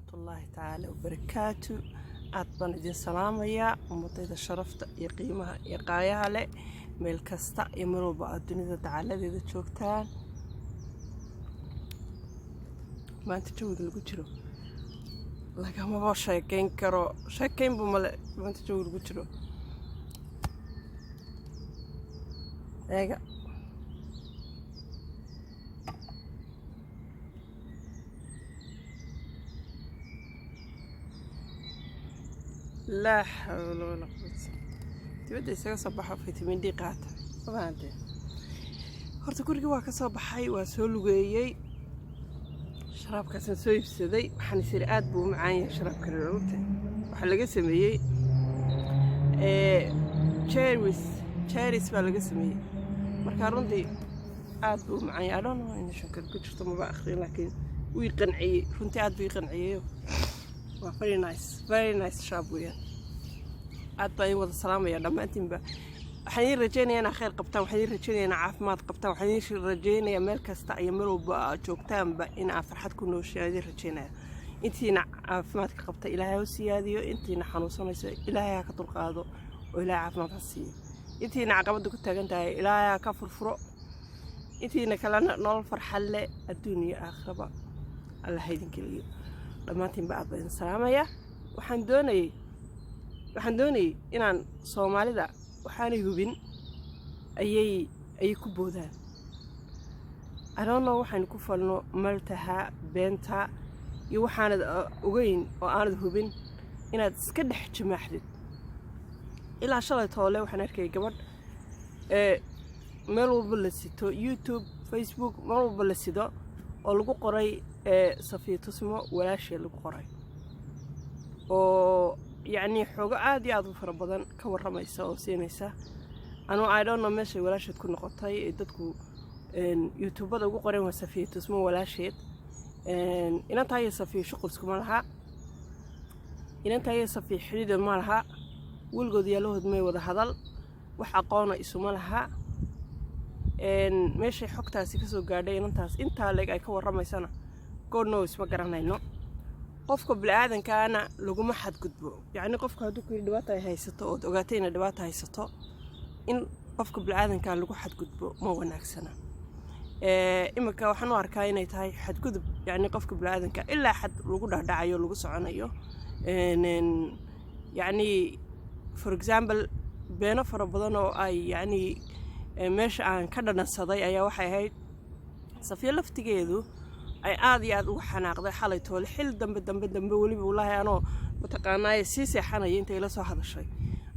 Waraxmatullaahi tacaala wabarakaatu. Aad baan idin salaamayaa, ummadayda sharafta iyo qiimaha iyo qaayaha leh, meel kasta iyo meel walba aad dunida dacaladeeda joogtaan. Maanta jawiga lagu jiro lagamaba sheekeyn karo, sheekeynba male. Maanta jawiga lagu jiro eega. Laa xawla walaa quwata. Dibadda isaga soo baxo, vitamin D qaata, ma fahanteen? Horta guriga waa ka soo baxay, waa soo lugeeyey, sharaabkaasaan soo iibsaday. Waxaan is iri aad buu u macaan yahay sharaabkan. Ogta waxaa laga sameeyey cherries, cherries baa laga sameeyey. Marka runtii aad buu u macaan yahay. I don't know in shankar ku jirto, maba akhrin, laakiin wuu i qanciyey. Runtii aad buu ii qanciyeyo. Waa very nice, very nice shop weeyaan. Aad baan idin wada salaamaya dhammaantiinba. Waxaan idiin rajeynayaa inaad khayr qabtaan, waxaan idiin rajeynayaa inaad caafimaad qabtaan, waxaan idiin rajeynayaa meel kasta iyo meel walba aad joogtaanba in aad farxad ku nooshaan idiin rajeynaya. Intiina caafimaadka qabta, Ilaahay ha u siyaadiyo. Intiina xanuunsanayso, Ilaahay ha ka dulqaado oo Ilaahay caafimaad ha siiyo. Intiina caqabadda ku taagan tahay, Ilaahay ha ka furfuro. Intiina kalena nolol farxad leh adduun iyo aakhiraba Alla ha idin geliyo. Dhammaantiinba aad baan idin salaamayaa. Waxaan doonayay inaan Soomaalida waxaanay hubin ayay ku boodaan. Adoonno waxaynu ku falno maltaha beenta iyo waxaanad ogeyn oo aanad hubin inaad iska dhex jimaaxdid. Ilaa shalay toole waxaan arkayay gabadh ee meel walba la sito, YouTube, Facebook, meel walba la sido, oo lagu qoray Safiya Tusmo walaasheed lagu qoray, oo yacnii xoogo aad iyo aad u fara badan ka warramaysa oo siinaysa. Anuu I don't know meeshay walaasheed ku noqotay ee dadku YouTubada ugu qoreen waa Safiya Tusmo walaasheed. Inantaa iyo Safiya shuqul iskuma laha, inantaa iyo Safiya xidhiidha ma laha, weligood yaalahood may wada hadal, wax aqoona isuma laha. Meeshay xogtaasi kasoo gaadhay inantaas intaa leeg ay ka warramaysana, God knows, ma garanayno. Qofka bini-aadankaana laguma xadgudbo. Yacni qofka hadduu ku yidhi dhibaata ay haysato, ood ogaatay inay dhibaata haysato, in qofka bini-aadankaa lagu xadgudbo ma wanaagsana. Iminka waxaan u arkaa inay tahay xadgudub, yacni qofka bini-aadanka ilaa xad lagu dhacdhacayo, lagu soconayo. Yacni for example, beeno fara badan oo ay yacni meesha aan ka dhadhansaday ayaa waxay ahayd Safiyo laftigeedu ay aad iyo aad uga xanaaqday xalay toole, xil dambe dambe dambe weliba, wallaahi, anoo mataqaanaaye sii seexanaya intay la soo hadashay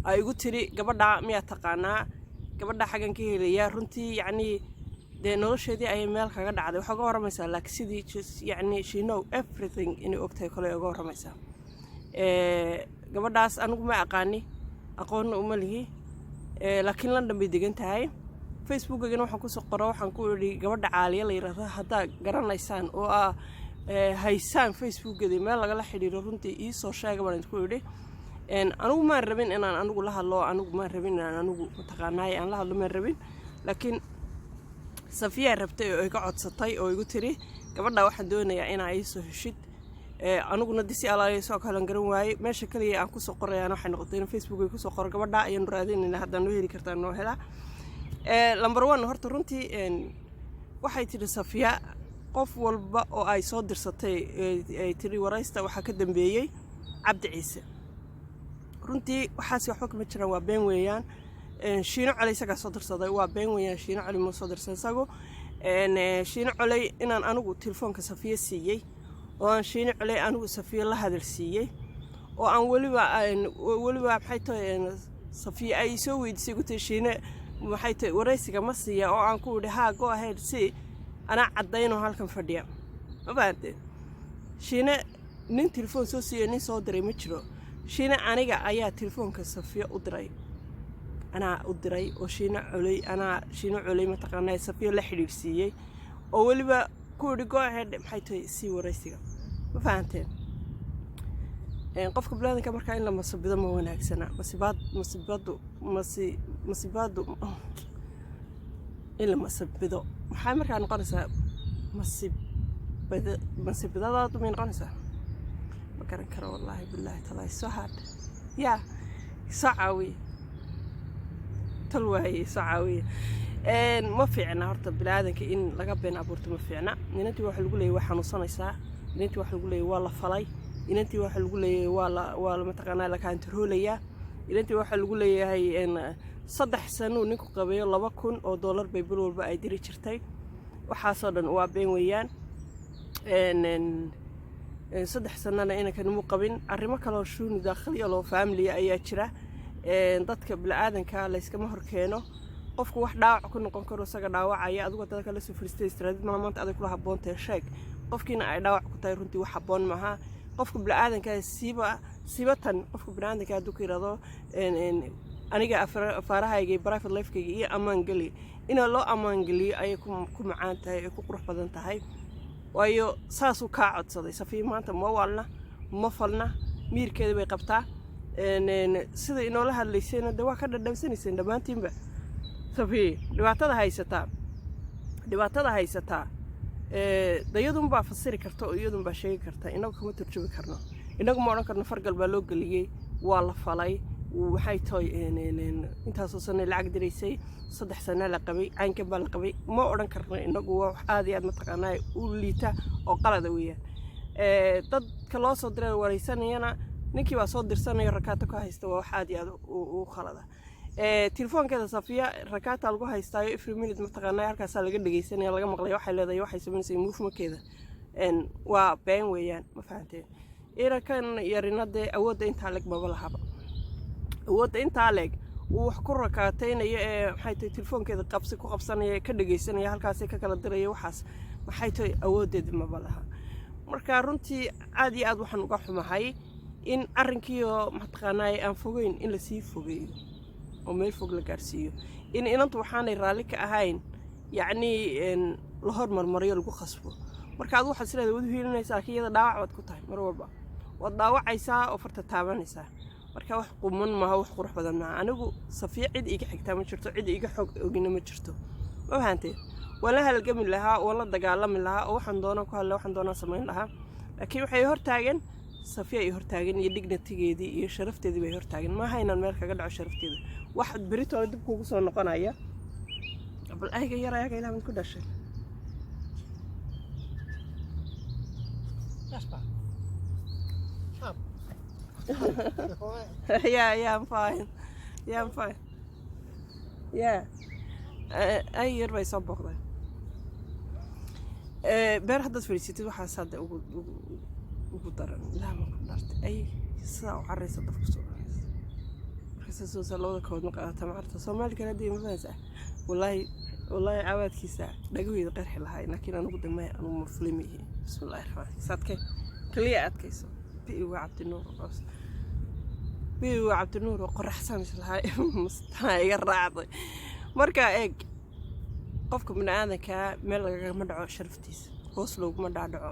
ay igu tiri, "Gabadhaa miyaa taqaanaa? Gabadhaa xaggan ka helayaa?" Runtii yacnii dee nolosheedii ayay meel kaga dhacday. Waxaa uga warramaysaa laakiin sidii yacni she know everything inay ogtahay kole uga warramaysaa. Gabadhaas anigu ma aqaani, aqoonna uma lihi, laakiin London bay degan tahay. Facebookagana waxaan kusoo qoro, waxaan ku idhi, gabadha Caaliya la yidhaahdo haddaa garanaysaan oo ah haysaan Facebookeeda meel lagala xidhiiro, runtii iisoo sheega baan idinku idhi. Anigu maan rabin inaan anigu la hadlo, anigu maan rabin inaan anigu mataqaanaay aan la hadlo, maan rabin, laakiin Safiyaa rabtay oo iga codsatay oo igu tiri, "Gabadha waxaan doonayaa inaa iisoo heshid." Aniguna disi alaaliya soo kalan garan waayey. Meesha kaliya aan kusoo qorayaan waxay noqotay in Facebook ay kusoo qoro, "Gabadha ayaanu raadinayna, haddaan noo heli kartaa, noo helaa." Number one, horta runtii waxay tidhi Safiya qof walba oo ay soo dirsatay, ay tiri waraysta, waxaa ka dambeeyey Cabdi Ciise. Runtii waxaasi waxba kama jiraan, waa been weeyaan. Shiino Coley isagaa soo dirsaday, waa been weeyaan. Shiino Coley ma soo dirsan isagu. Shiino Coley inaan anigu telefoonka Safiye siiyey, oo aan Shiino Coley anigu Safiye la hadal siiyey, oo aan weliba maxay tahay Safiye ay soo weydiisay, gutay Shiine maxay tahay waraysiga ma siiya, oo aan ku idhi, "Haa, go ahead," si anaa caddaynoo halkan fadhiya. Ma fahanteen? Shiine nin telefoon soo siiyo, nin soo diray ma jiro. Shiine aniga ayaa telefoonka Safiye u diray, anaa u diray, oo Shiine Coley, anaa Shiine Coley mataqaanaa Safiye la xidhiidhsiiyey, oo weliba ku idhi, "Go ahead, maxay tahay, sii waraysiga." Ma fahanteen? Qofka biniaadanka markaa in la masabido ma wanaagsana. Masibaad masibadu masi masibaadu in la masabido maxay markaa noqonaysaa? Masibadadaadu may noqonaysaa? Ma garan karo, wallaahi bilaahi talaahi. So hard. Yaa soo caawiye? Tal waaye, soo caawiye. Ma fiicna horta biniaadanka in laga been abuurto, ma fiicna. Inantii waxa lagu leeyahy waa xanuunsanaysaa, inantii waxa lagu leeyahy waa la falay, inantii waxa lagu leeyahay waa la mataqaanaa la kaantaroolayaa, inantii waxaa lagu leeyahay 3 sanuu ninku qabayo, $2000 bay bil walba ay diri jirtay. Waxaasoo dhan waa been weeyaan. 3 sanana inankan muu qabin. Arrimo kaloo shuuni daakhiliya loo faamiliya ayaa jira. Dadka biniaadanka layskama horkeeno. Qofku wax dhaawac ku noqon karo isaga dhaawacaya, adigu dadka kala soo fariistay istiraadid maa maanta aday kula habboontahay sheeg, qofkiina ay dhaawac ku tahay, runtii wax habboon maaha. Qofka biniaadanka siiba siibatan, qofka biniaadanka hadduu ku yidhahdo aniga afaarahayga iyo private lifekayga iyo ammaan geli, ina loo ammaan geliyo ayay ku macaan tahay, ay ku qurux badan tahay, waayo saasuu kaa codsaday. Safiya maanta ma waalna, ma falna, miirkeeda bay qabtaa. Sida inoola hadlaysayna de waa ka dhadhamsanayseen dhammaantiinba. Safiye dhibaatada haysataa dayadunbaa fasiri karta oo iyadunbaa sheegi karta. Inagu kama turjumi karno, inagu ma odhan karno fargal baa loo geliyey, waa la falay, waxay tahay intaasoo sano lacag diraysay, 3 sana la qabay, caynkan baa la qabay, ma odhan karno inagu. Waa wax aad iyo aad mataqaanaa u liita oo qalada weeyaan. Dadka loo soo diray waraysanayana ninkii baa soo dirsanaya, rakaato ku haysta. Waa wax aad iyo aad u khalada. Telefoonkeeda Safiya rakaata lagu haystaayo, every minute mataqaanaa halkaasaa laga dhegeysanaya, laga maqlaya waxay leedahay, waxay samaynaysa movementkeeda. Waa been weeyaan, ma fahanteen? Irankan yarina dee awoodda intaa leeg maba lahaba. Awoodda intaa leeg uu wax ku rakaataynayo ee maxay tahay telefoonkeeda qabsi ku qabsanaya, ka dhegeysanaya, halkaasay ka kala diraya, waxaas maxay tahay awooddeeda maba laha. Marka runtii aad iyo aad waxaan uga xumahay in arrinkiioo mataqaanaa aan fogeyn in lasii fogeeyo oo meel fog la gaarsiiyo, in inantu waxaanay raalli ka ahayn yacnii la hormarmariyo, lagu khasbo. Marka adu waxaad isleedahay wad u hiilinaysaa, laakiin iyada dhaawac baad ku tahay. Mar walba waad dhaawacaysaa oo farta taabanaysaa. Marka wax quman maaha, wax qurux badan maaha. Anigu Safiya cid iiga xigtaa ma jirto, cid iiga xog ogina ma jirto, ma fahanteen? Waan la halgami lahaa, waan la dagaalami lahaa oo waxaan doonaa ku hadla, waxaan doonaa samayn lahaa, laakiin waxay hortaagan Safiya ay hortaagan iyo dignitygeedii iyo sharafteedii bay hortaagan. Maaha inaan meel kaga dhaco sharafteeda, wax beritooda dib kuugu soo noqonaya. Bal ayga yar, ayaga ilaa mid ku dhashay. Jasper. Kom. Det går af. Yeah, I'm fine. Yeah, I'm fine. Yeah. Ay yar bay soo booqday. Beer haddaad fadhiisatid, waxaas hadda ugu daran. Ilaah ma ku dhaartay, ay sidaa u caraysa, dafku soo dhacaysa. Markaasa soo saa labada kood ma qaadata macarta Soomaali kale haddii ma fahansaa? Wallaahi wallaahi cawaadkiisa dhagahooda qarxi lahaa, laakiin anigu dambe anugu ma fulimihi. Bismillahi raxmaan raxiim. Saadkay kaliya adkayso. Bi waa Cabdinuur qoos, bi waa Cabdinuur oo qoraxsan islahaa mustaa iga raacday. Marka eeg, qofka biniaadankaa meel lagagama dhaco sharaftiisa, hoos looguma dhaadhaco.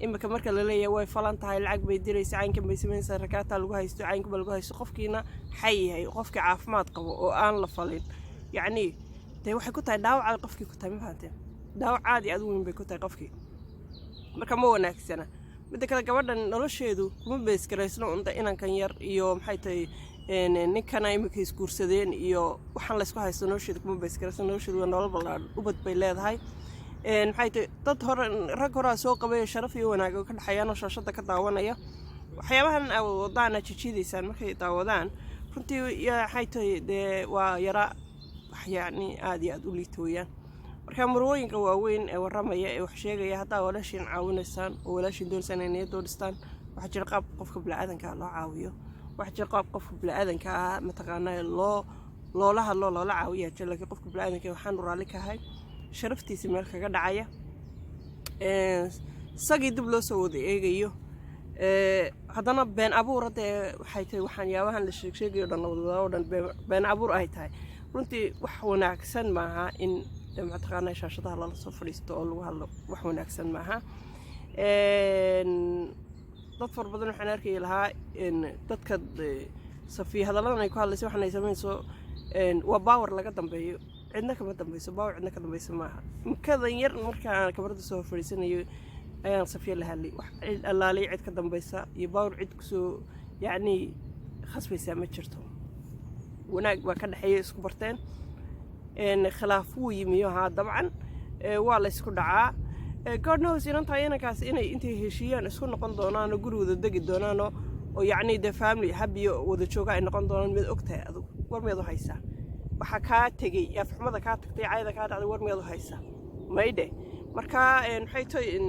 Imika marka laleeyahay way falan tahay, lacag bay diraysa, caynkan bay samaynaysaa, rakaataa lagu haysto, caynkan baa lagu haysto, qofkiina xay yahay, qofkii caafimaad qabo oo aan la falin, yacnii dee waxay ku tahay dhaawac qofkii ku tahay, ma fahanteen? Dhaawac aad iyo aad u weyn bay ku tahay qofkii. Marka ma wanaagsana. Midda kale, gabadhan nolosheedu kuma beesgaraysno unta inankan yar iyo maxay tahay ninkana imika isguursadeen iyo waxaan laysku haysto. Nolosheedu kuma beesgaraysno, nolosheedu waa nolol ballaadhan, ubad bay leedahay. Maxay tahay dad hore, rag horaa soo qabay, sharaf iyo wanaag oo ka dhexeeyaan oo shaashada ka daawanaya waxyaabahan aa wadaana jijiidaysaan markay daawadaan. Runtii maxay tahay dee waa yara wax yacni aad iyo aad u liita weeyaan. Marka marwooyinka waaweyn ee warramaya ee wax sheegaya, haddaa walaashiin caawinaysaan oo walaashiin doonaysaan inay niyadoo dhistaan, waxaa jira qaab qofka biniaadanka ah loo caawiyo, waxaa jira qaab qofka biniaadanka ah mataqaanaa loola hadlo, loola caawiya jira. Laakiin qofka biniaadanka waxaanu raalli ka ahay sharaftiisa meel kaga dhacaya, isagii dib loo soo wada eegayo, haddana been abuur. Dee waxay tahay waxaan yaabahan la sheegsheegayo dhan, la oo dhan been abuur ay tahay. Runtii wax wanaagsan maaha in mataqaanaa shaashadaha lala soo fadhiisto oo lagu hadlo, wax wanaagsan maaha. Dad fara badan waxaan arki lahaa dadka Safiya hadalladan ay ku hadlaysa, waxaan ay samaynayso waa power laga dambeeyo. Cidna kama dambeyso power, cidna ka dambeyso maaha. Makadan yar marka aan kamarada soo fadhiisanayo Ayaan Safiya la hadlay. Wax cid allaalay, cid ka dambaysa iyo bawr cid kusoo yacni khasbaysaa ma jirto. Wanaag baa ka dhexeeya, isku barteen. Khilaaf wuu yimiyo haa, dabcan waa la isku dhacaa. God knows inantaa inankaas inay intay heshiiyaan isku noqon doonaanoo guri wada degi doonaanoo oo yacni dee family happy wada jooga ay noqon doonaan. Mid og tahay adigu? War miyaad u haysaa? Waxaa kaa tegey, afxumada kaa tagtay, cayda kaa dhacday, war miyaad u haysaa? Maydhe. Marka maxay tahay,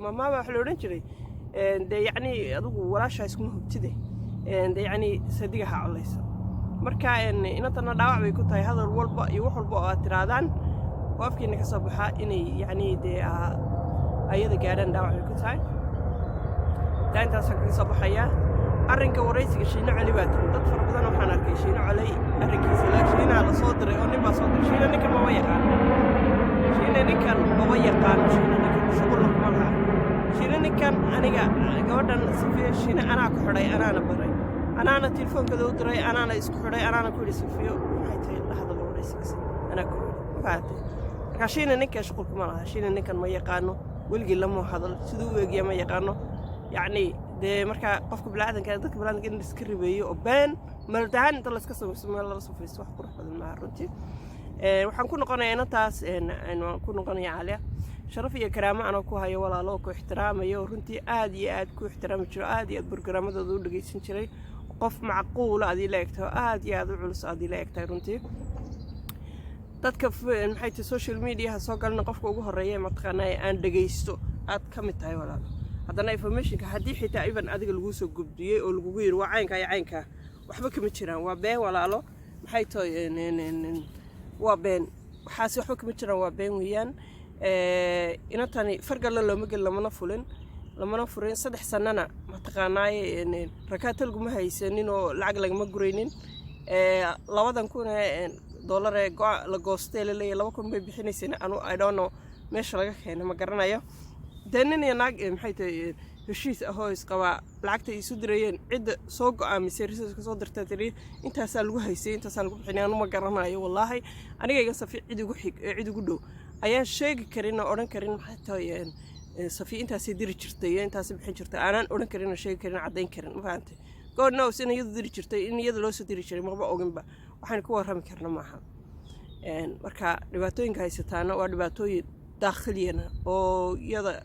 maamaaba waxa la odhan jiray dee yacni adigu walaashaa iskuma hubtide, dee yacni sadiga ha collaysa. Marka inantana dhaawac bay ku tahay hadal walba iyo wax walba oo aad tiraadaan oo afkiina ka soo baxaa inay yacni dee ayada gaadhaan, dhaawac bay ku tahay. Taa intaasaan kaga soo baxayaa. Arrinka waraysiga Shiino Cali baa timi. Dad fara badan waxaan arkay Shiino Coley arrinkiisa la Shiinaa la soo diray oo nin baa soo diray. Shiina ninkan maba yaqaano, Shiina ninkan maba yaqaano, Shiina ninkan shuqulla kuma laha. Shiina ninkan aniga gabadhan Safiya Shiina anaa ku xidhay, anaana baray, anaana teleefoonkada u diray, anaana isku xidhay, anaana ku yidhi Safiyo maxay tahay la hadal waraysigiisa, anaa ku yidhi. Ma fahamtay? Marka Shiina ninkan shuqul kuma laha. Shiina ninkan ma yaqaano, weligii lama hadal, siduu u egya ma yaqaano. Yacni dee markaa qofka biniaadanka, dadka biniaadanka in laiska ribeeyo oo been maldahaan inta layska samaysto meel lala safaysto, wax qurux badan maaha runtii. Waxaan ku noqonayaa inantaas, waan ku noqonaya Caaliya. Sharaf iyo karaamo anoo ku hayo, walaalo, oo ku ixtiraamayo, oo runtii aad iyo aad ku ixtiraami jiro, aad iyo aad barnaamijyadooda u dhegeysan jiray, qof macquula aad ila egtahay oo aad iyo aad u culus aad ila egtahay runtii. Dadka maxay tahay social mediaha soo galina qofka ugu horeeya mataqaanaa aan dhegeysto aad ka mid tahay, walaalo. Haddana informationka haddii xitaa even adiga laguu soo gudbiyey oo lagugu yiri waa caynkaa iyo caynkaa, waxba kama jiraan, waa been, walaalo. Maxay tahay, waa been waxaasi, waxba kama jiraan, waa been weeyaan. Inantani fargalla looma gelin, lamana fulin, lamana furin. 3 sanana mataqaanaaye rakaata laguma haysanin oo lacag lagama guraynin. 2000 ee dollar ee la goostay laleeyahay, 2000 bay bixinayseen. Anu I don't know meesha laga keenay, ma garanayo. Dee nin iyo naag maxay tahay heshiis ahoo isqabaa lacagta ay isu dirayeen, cidda soo go-aamisay, researchka soo dirtay, tiri intaasaa lagu haysay, intaasaa lagu bixinay, anu ma garanayo wallaahi. Aniga iga Safi cid igu xig, cid igu dhow ayaan sheegi karin oo odhan karin maxay tahay Safi intaasay diri jirtay iyo intaasay bixin jirtay, aanaan odhan karin oo sheegi karin, caddayn karin. Ma fahantay? God knows in iyadu diri jirtay, in iyada loo soo diri jiray, maba oginba. Waxaan ku warrami karna maaha. Marka dhibaatooyinka haysataana waa dhibaatooyin daakhiliyana oo iyada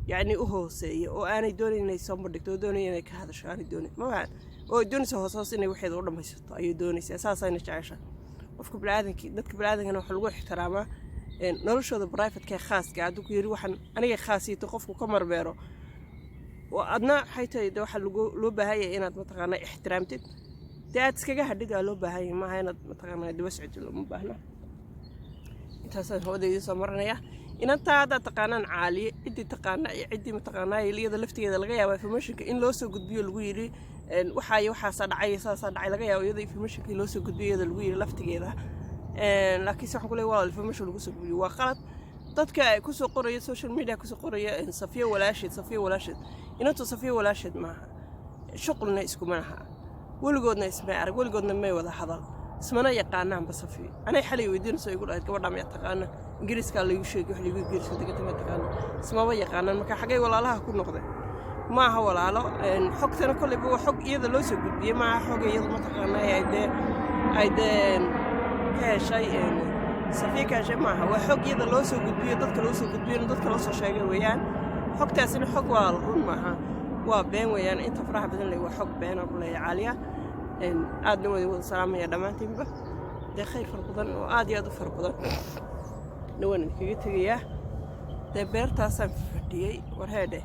yacni u hooseeya oo aanay doonayn inay soo bandhigto oo doonaya inay ka hadasho aanay doonayn. Ma fahan? Oo doonaysa hoos hoos inay waxeeda u dhammaysato ayay doonaysaa, saasayna jecesha. Qofka biniaadanki, dadka biniaadankana waxaa lagu ixtiraamaa noloshooda privateka ee khaaska. Hadduu ku yiri waxaan aniga khaasiito, qofku ka marmeero oo adna waxay tahay de waxaa lagu loo baahan yahay inaad mataqaanaa ixtiraamtid, dee aad iskaga hadhid waa loo baahan yahay. Maaha inaad mataqaanaa daba socotid, looma baahna. Intaasaan hawada idiin soo marinaya. Inantaa haddaad taqaanaan Caaliye, ciddii taqaana iyo ciddii mataqaanaa iyada laftigeeda laga yaaba informationka in loo soo gudbiyo, lagu yidhi waxaa iyo waxaasaa dhacay, saasaa dhacay, laga yaabo iyada informationka in loo soo gudbiyo, iyada lagu yidhi laftigeeda. Laakiinse waxaan ku leeyahay, walaal, information lagu soo gudbiyo waa qalad. Dadka kusoo qoraya social media, kusoo qoraya Safiya walaasheed, Safiya walaasheed, inantu Safiya walaasheed maaha, shuqulna iskuma laha, weligoodna ismay arag, weligoodna may wada hadal, ismana yaqaanaanba. Safiyo anay xalay weydiinayso igu dhahayd gabadha miyaa taqaana? Ingiriiskaa laygu sheegay, wax laygu ingiriiska degata ma taqaana? Ismaba yaqaanaan. Marka xaggay walaalaha ku noqdeen? Maaha walaalo. Xogtana kolleyba waa xog iyada loo soo gudbiyey, maaha xog iyadu mataqaanaa ay dee ka heshay, Safiya ka heshay maaha. Waa xog iyada loo soo gudbiyo, dadka loo soo gudbiyo, dadka loo soo sheegay weeyaan. Xogtaasina xog waa run maaha, waa been weeyaan. Inta faraha badan le waa xog beena ku leeyahay Caaliya. Aadna waan wada salaamaya dhammaantiinba. Dee khayr fara badan oo aad iyo aad u fara badan na waan idinkaga tegayaa. Dee beertaasaan fadhiyey. Warheedhe,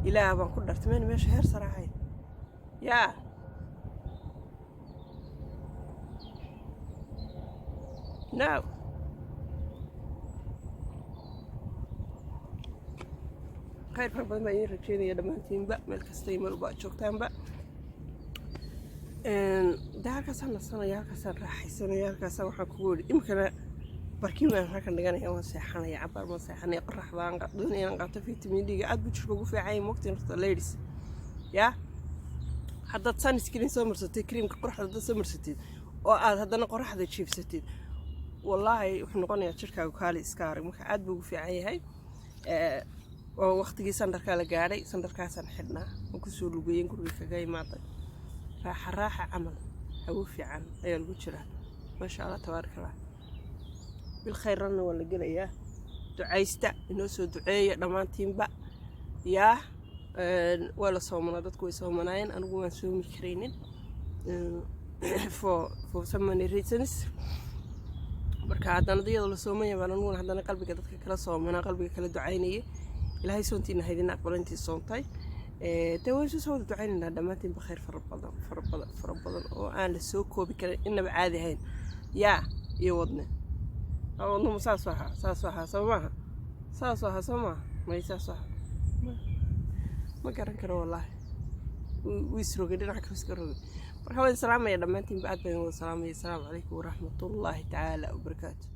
Ilaah baan ku dhartay, meen meesha heer sare ahayd yaa. No, khayr fara badan baan idiin rajeynaya dhammaantiinba, meel kasta iyo meel walba aad joogtaanba. Dee halkaasaan nasanaya, halkaasaan raaxaysanaya, halkaasaan waxaan kugu yidhi iminkana barkin baan halkan dhiganaya, waan seexanaya, cabaar baan seexanaya. Qorax baan doonaya inaan qaato. Vitamin D-ga aad buu jirka ugu fiican yahay, mogtiin horta ladies yaa. Haddaad sunscreen soo marsatid, creamka qoraxda haddaad soo marsatid oo aad haddana qoraxda jiifsatid, wallaahi wuxuu noqonayaa jirkaagu kaali iska arag. Marka aad buu ugu fiican yahay. Oo waqtigii sandarkaa la gaadhay, sandarkaasaan xidhnaa oo kusoo lugeeyen guriga kaga imaaday. Raaxa raaxa camal, hawo fiican ayaa lagu jiraa. Maasha Allah, tabaaraka Allah. Bil khayrana waa la gelayaa. Ducaysta, inoo soo duceeya dhammaantiinba. Yaa waa la soomanaa, dadku way soomanaayeen. Anigu waan soomi karaynin for so many reasons. Marka haddana iyadoo la soomanya baan aniguna haddana qalbiga dadka kala soomanaa, qalbiga kala ducaynayay. Ilaahay soontiina haydin aqbalo intii soontay. Dee waan isu soo wada ducaynaynaa dhammaantiinba. Khayr fara badan, fara badan, fara badan oo aan la soo koobi karin, inaba caadi ahayn. Yaa iyo wadne wadnuhu saas ahaa, saas ahaa, soo maaha? Saas ahaa, soo maaha? May, saas ahaa, ma garan karo wallaahi. Wuu isrogay, dhinaca kale iska rogay. Marka waan salaamaya dhammaantiinba, aad baan wada salaamaya. Asalaamu calaykum waraxmatullaahi tacaala wabarakaatu.